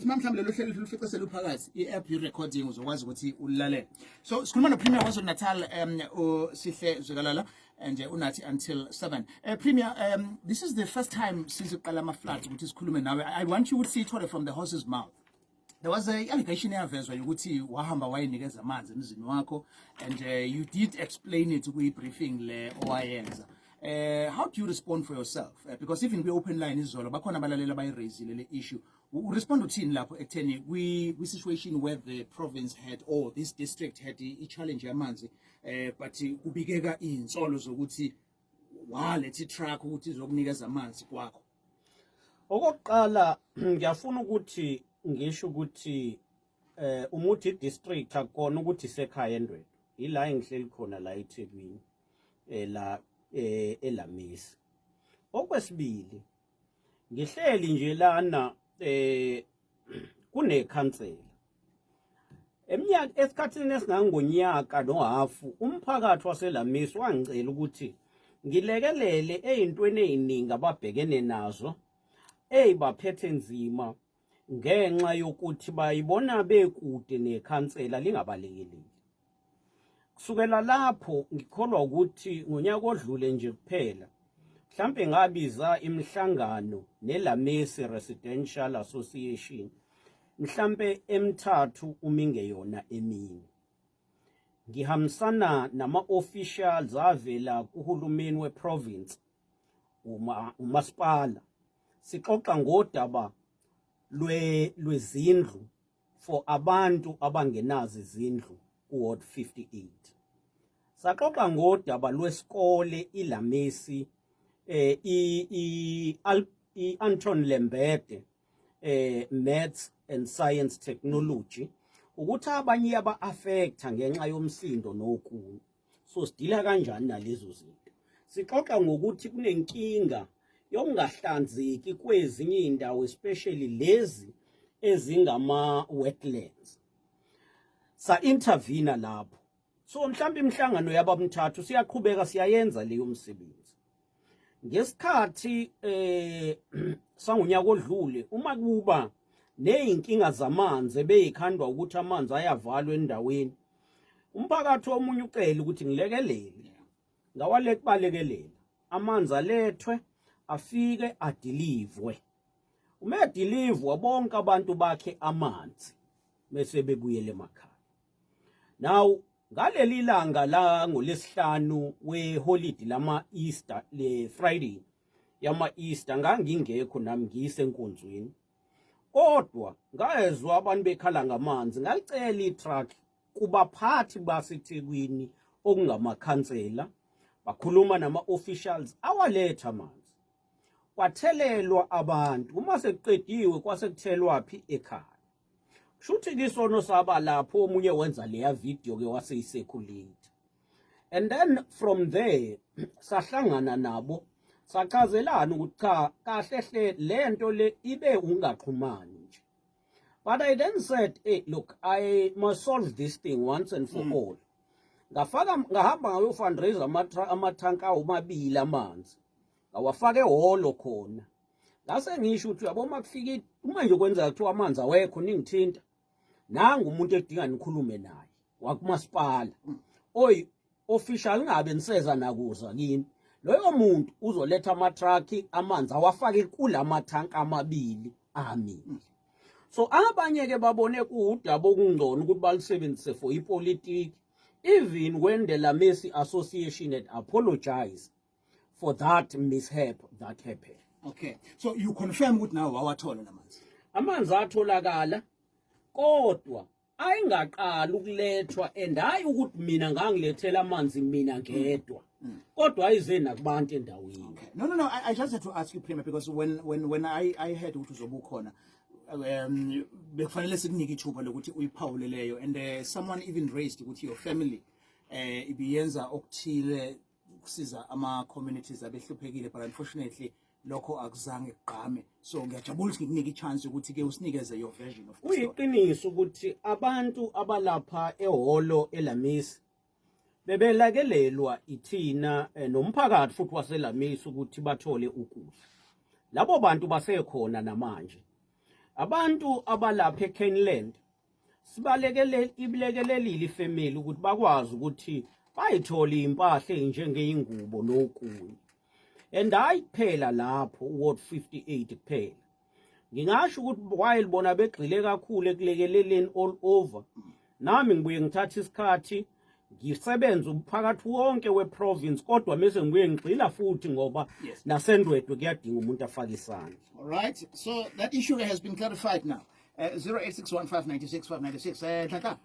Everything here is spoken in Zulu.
Uma mhlawumbe lolu hlelo lufice seluphakathi, i-app i-recording, uzokwazi ukuthi ulalele. So sikhuluma no-Premier KwaZulu Natal, uSihle Zikalala, and unathi until 7. Premier, this is the first time since uqala ama-floods ukuthi sikhulume nawe. I want you ukuthi siyithole from the horse's mouth. There was a allegation eyavezwa yokuthi wahamba wayinikeza amanzi emzini wakho, and you did explain it kwi-briefing le owayenza. How do you respond for yourself? Because even kwi-open line izolo bakhona abalaleli abayiraisile le issue. Urespond uthini lapho ekutheni kwi-situation where the province had or this district had i-challenge yamanzi, but kubikeka iy'nsolo zokuthi waletha i-truck ukuthi izokunikeza amanzi kwakho? Okokuqala, ngiyafuna ukuthi ngisho ukuthi umuthi district akukona ukuthi isekhaya eNdwedwe, ila engihleli khona la eThekwini, la eLamisi. Okwesibili, ngihleli nje lana kunekhansela. Eminyaka esikhathini esingangonyaka nohafu, umphakathi waseLamisi wangicela ukuthi ngilekelele ey'ntweni ey'ningi ababhekene nazo ey'baphethe nzima ngenxa yokuthi bayibona bekude nekhansela lingabalekeleli. Kusukela lapho, ngikholwa ukuthi ngonyaka odlule nje kuphela, mhlampe ngabiza imihlangano neLamesi Residential Association mhlampe emithathu uma ingeyona emine, ngihambisana nama-officials avela kuhulumeni weprovince, uma umasipala, sixoxa ngodaba lwezindlu for abantu abangenazo izindlu ku-ward 58. Saxoxa ngodaba lwesikole iLamesi, i Anton Lembede Maths and Science Technology, ukuthi abanye aba affecta ngenxa yomsindo nokunye, so sidila kanjani nalezo zinto. Sixoxa ngokuthi kunenkinga yokungahlanzeki kwezinye indawo, especially lezi ezingama wetlands, sa intervene lapho. So mhlawumbe imihlangano yabamthathu siyaqhubeka siyayenza leyo msebenzi. Ngesikhathi sangonyaka odlule, uma kuba nezinkinga zamanzi ebeyikhandwa ukuthi amanzi ayavalwa endaweni, umphakathi omunye ucela ukuthi ngilekelele, ngawalekubalekelela amanzi alethwe, afike adilivwe. Uma edilivwa, bonke abantu bakhe amanzi bese bebuyele emakhaya. Now, ngaleli langa la ngolesihlanu weholiday lama Easter, le Friday yama Easter, ngangingekho nami, ngisenkonzweni, kodwa ngayezwa abantu bekhala ngamanzi. Ngalicela i-truck kubaphathi baseThekwini okungamakhansela, bakhuluma nama-officials, awaletha amanzi, kwathelelwa abantu. Uma sekuqediwe, kwase kuthelwa phi? Ekhaya. Shuthi ke isono saba lapho omunye wenza leya video ke waseyicirculate, and then from there sahlangana nabo, sachazelana ukuthi cha, kahle hle lento le ibe ungaxhumani nje. But I then said, "Hey, look, I must solve this thing once and for all." Ngafaka, ngahamba ngayo fundraise amathanka awumabili amanzi, ngawafaka ehholo khona, ngase ngisho ukuthi uyabo, uma kufika, uma nje kwenzeka kuthiwa amanzi awekho, ningithinta, nangu umuntu edinga nikhulume naye wakumasipala oyi official, ngabe niseza nakuza kimi, loyo muntu uzoletha ama-truck amanzi, awafake kulamathanka amabili amile. So abanye ke babone kuwudaba okungcono ukuthi balisebenzise for ipolitiki, even when the Lamesi Association had apologized for that mishap that happened. Okay, so you confirm ukuthi nawe wawathola lamanzi? Amanzi atholakala, kodwa ayingaqali ukulethwa, and hayi ukuthi mina ngangilethela amanzi mina ngedwa, kodwa ayize nakubantu endaweni. Okay. No. I just had to ask you, Premier, because when I heard ukuthi uzobe ukhona, bekufanele sikunike ithuba lokuthi uyiphawule leyo, and someone even raised ukuthi your family ibiyenza okuthile ukusiza ama communities abehluphekile, but unfortunately lokho akuzange kugqame. So ngiyajabula ukuthi ngikunike i-chance ukuthi ke usinikeze your version of the story. Kuyiqiniso ukuthi abantu abalapha ehholo eLamisi bebelekelelwa ithina nomphakathi futhi waseLamisi ukuthi bathole ukudla. Labo bantu basekhona namanje. Abantu abalapha eCaneland sibalekele ibulekelelile ifamily ukuthi bakwazi ukuthi bayithole impahla enjengeyingubo nokunye. And hayi kuphela lapho ward 58 kuphela. Ngingasho ukuthi while bona begxile kakhulu ekulekeleleni all over, nami ngibuye ngithatha isikhathi ngisebenza umphakathi wonke weprovince, kodwa mase ngibuye ngigxila futhi ngoba naseNdwedwe kuyadinga umuntu afake isandla. All right, so that issue has been clarified now. 0861596596. Nhlanhla.